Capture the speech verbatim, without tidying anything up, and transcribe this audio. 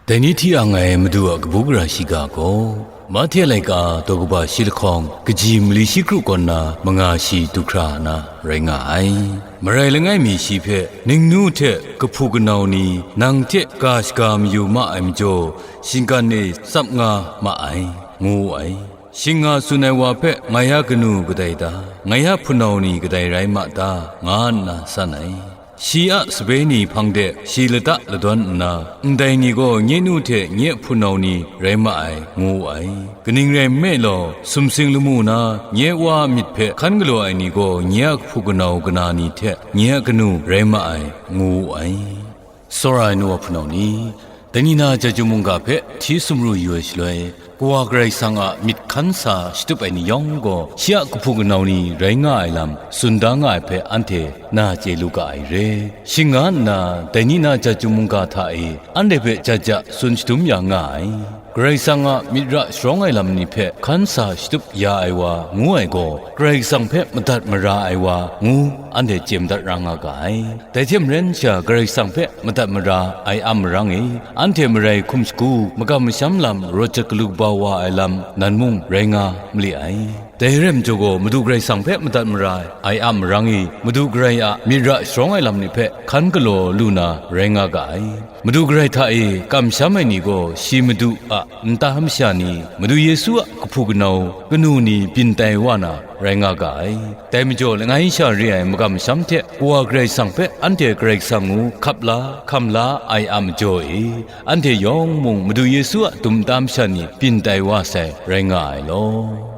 Dai ni hti ang ai Madu a kabu gara shiga gaw, Mahte laika daw kaba shi lahkawng, kaji mali shi kru kawn na manga shi du hkra na rai nga ai. Marai langai mi shi hpe, ningnu hte kahpu kanau ni nang hte ga shaga mayu ma ai majaw, shinggan e tsap nga ma ai, ngu wu ai. Shing nga tsun ai wa hpe, ngai a kanu kadai ta? Ngai a hpunau ni kadai rai ma ta? Nga nna san ai. Shi a sape ni hpang de shi lata ladawn nna, ndai ni gaw nye nu hte nye hpunau ni rai ma ai, ngu wu ai. Kaning rai nme law, sumsing lamu na nye wa a myit hpe hkan galaw ai ni gaw nye a kahpu kanau kana ni hte nye a kanu rai ma ai, ngu wu ai. Tsawra ai nu wa hpunau ni, dai ni na chyeju mungga hpe hti sumru yu ai shaloi, Kawa Karai Kasang a myit hkan sa shatup ai ni yawng gaw, shi a kahpu kanau ni rai nga ai lam tsun da nga ai hpe anhte na chye lu ga ai re. Shing nga nna, dai ni na chyeju mungga hta e anhte hpe jaja tsun shadum ya nga ai. Karai Kasang a myit ra sharawng ai lam ni hpe hkan sa shatup ya ai wa ngu ai gaw, Karai Kasang hpe madat mara ai wa ngu anhte chye madat ra nga ga ai. Dai hte maren sha Karai Kasang hpe madat mara ai a marang e, anhte marai hkum shagu, magam masham lam rawt jat galu kaba wa ai lam nan mung rai nga mali ai. Dai rai majaw gaw, Madu Karai Kasang hpe madat mara ai a marang e, Madu Karai a myit ra sharawng ai lam ni hpe hkan galaw lu na rai nga ga ai. Madu Karai hta e kamsham ai ni gaw, shi Madu a nta masha ni, Madu Yesu a kahpu kanau kanu ni byin tai wa na rai nga ga ai. Dai majaw, langai sha re ai magam masham hte Kawa Karai Kasang hpe anhte Karai Kasang ngu hkap la, hkam la ai a majaw e, anhte yawng mung Madu Yesu a dum nta masha ni byin tai wa sai rai nga ai law.